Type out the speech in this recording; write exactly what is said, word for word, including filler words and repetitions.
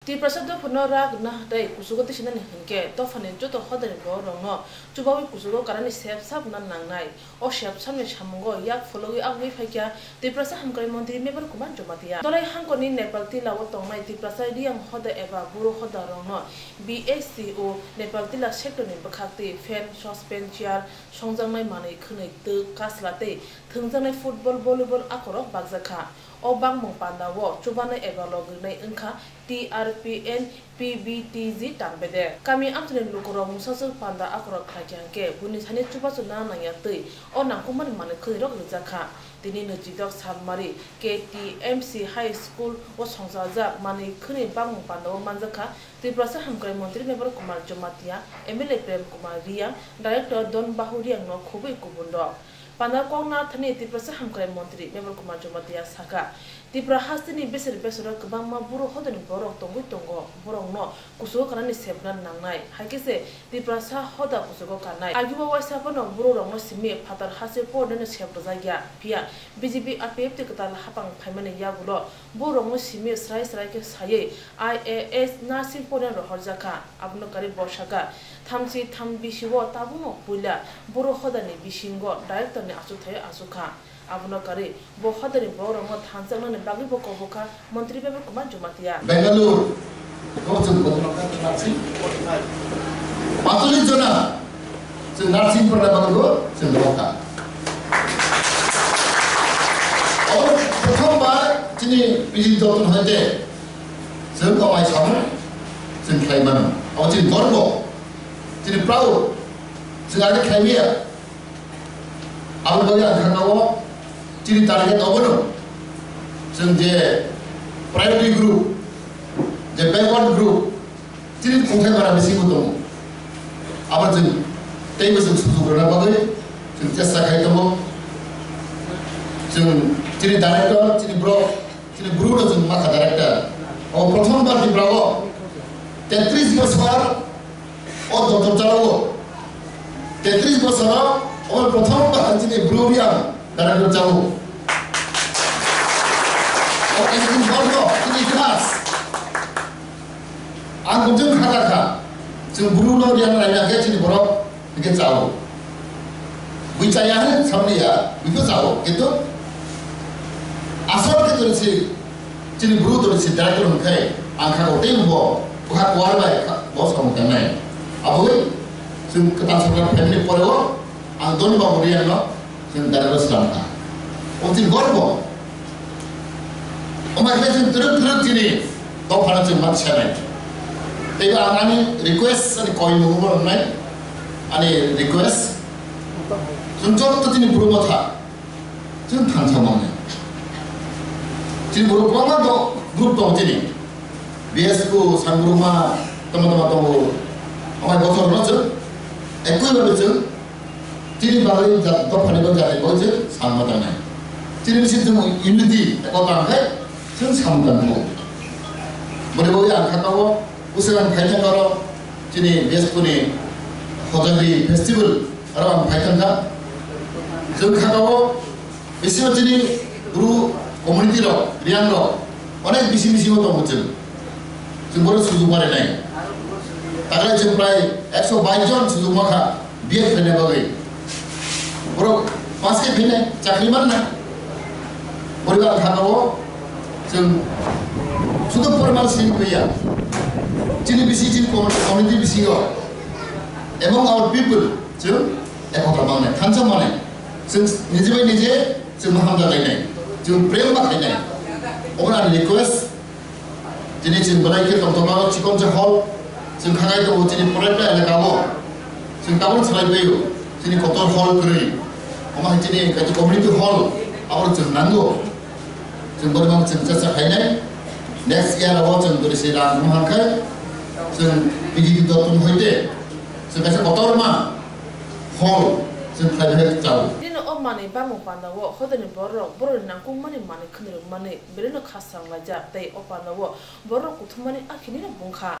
Tiprasa dophano rak na tei kuchugo tisinani hinkhe dophani joto hodani borok rokno chubawi kuchugo kanani sep sap na nangnai. O sep sapni samungo yak phologwi abugwi phaikha Tiprasa Hamkrai Montri Mebar Kumar Jamatia. Dolai hangkoni Nepal Tila o tongnai Tiprasa Riang hoda eba Buru hoda rokno B H C O Nepal Tila sector ni bwkhak twi fan, saucepan, chair, songjaknai manwi khwnwi twk, kasla tei thwngjaknai football, volleyball akorok bakjakha. O bangmung pandao chubana eba logrinai wngkha T R P N P B T G tangbede. Kami amchaini lukurok mungsaswk panda akorok khlaikha hwnkhe buini thani chubachu na nangya twi o nangkukmani manwi khwnwirok rwjakha. Tini Nwichidok Salmari K T M C High School o songchajak manwi khwnwi bangmung pandao manjakha Tiprasa Hamkrai Montri Mebar Kumar Jamatia, M L A Prem Kumar Riang, Director Don Bahu Riang no khubui kubun rok. Panda kok narthani Tiprasa Hamkrai Montri Mebar Kumar Jamatia sakha, Tipra hasteni beser besero kwbangma Buru hodani borok tongwi tongo, borokno kuchugo kanani sepna nangnai, hai khe se Tiprasa hoda kuchugo kanai. Agio waisa phano Buru rokno simi phatar haste pornino sep rwjakya, phiya B J P R P F twi kwtal hapang phaimani yagulo Borokno simi srai srai khe saywi I A S nursing porna rohorjakha. Abono karwi bosaka thamchi tham bisio tabukno puila Buru hodani bisingo director ni achukthai achukha. Abono karwi bo hodani borokno thanjaknani bagwibo kobokha Montri Bebel Kumar Jamatia. Bangalore, Gautam Gautam Narsing. Patuli Jona. Chwng nursing porna bagwi bo chwng rwkha. Abo prothom bar chini P G Dotton hoite chwng komai samung chwng khlai mano. Abo chini gorbo, chini proud, chwng age khlai maya. Abo bagwi ang kha o chini target obono. Chwng je priority group, je backward group, Chini khungthai bara bisingo tongo. Abo chwng teibo chwng sujuk rwna bagwi chwng chesta khai tongo. Chwng chini director, chini borok, chini Bru no chwng makha director. O prothom bar Tripura o tetris bosor o joto chalo. Tetris bosor o prothom bar chini Bru Reang director chalo. O chini borok, chini ikhlas. Ang bujung kha kha, chwng Bru no riang laina khe chini borok hwnkhe chao. Bui chaya hwn samliya, bui pho chao, kintu asol khe toni si, chini Bru toni si director hwn khai, ang kha ko tei bo, bwkha kuar bai kha, bo samung tangnai. Aboni chwng kwtal sokra phaimani pore o, ang Don Babu Reang no, Chwng dara slam kha. O chini gorbo. Omo khe chwng twrwk twrwk chini dophano chwng ma sanai. Teibo ang ani request ani koi nungbo wngnai. Ani request. Chwng joto chini Bru motha. Chwng thansa mangni. Chini Bru kwbangma do group tongo chini. B S P, Sangruma, tamo tamo tongo. Omo bothor no chwng. Ekoi bhabe chwng Chini bagwi jat-, dophani bagwi jatni bagwi chwng samung tangnai. Chini bisi chwng unity, ekota hwnkhe chwng samung tangkho. Boni bagwi ang kha o, uswk ang phai thangkha oro, chini Beskuni Hojagri festival, aro ang phai thangkha. Chwng kha o, bisingo chini Bru community rok, Reang rok, onek bisi bisingo tongo chwng. Chwng bono sujuk ma rwnai. Taklai chwng prai ekso bais jon sujuk ma kha B Ed khlaina bagwi. Borok pass khe phainai, chakri manna. Borok ang kha o chwng sudu formal sini paiya. Chini bisi chini community, community bisingo among our people chwng ekota mangnai, thansa manai. Chwng nije bai nije chwng ma hamjak lainai. Chwng prem ma khainai. Obo ani request. Chini chwng belai khe tongthokma o chikon se hall, chwng khakai tongo chini Poraita elaka o. Chwng tabuk salai paio, chini kotor hall kwrwi. Omo hai chini kaisa community hall, abo chwng nango. Chwng bono chwng chasa khainai. Next year abo chwng dori se rang wng kha khe, chwng P G P Dotton hoite, chwng kaisa kotorma hall, chwng khlai khe chao. Nini o manwi bangmung panda o hodani borok, borokni nangkukmani manwi khwnwi rwmani. Belai no khasang laijak tei o panda o borok kuthumani akhini no bungkha.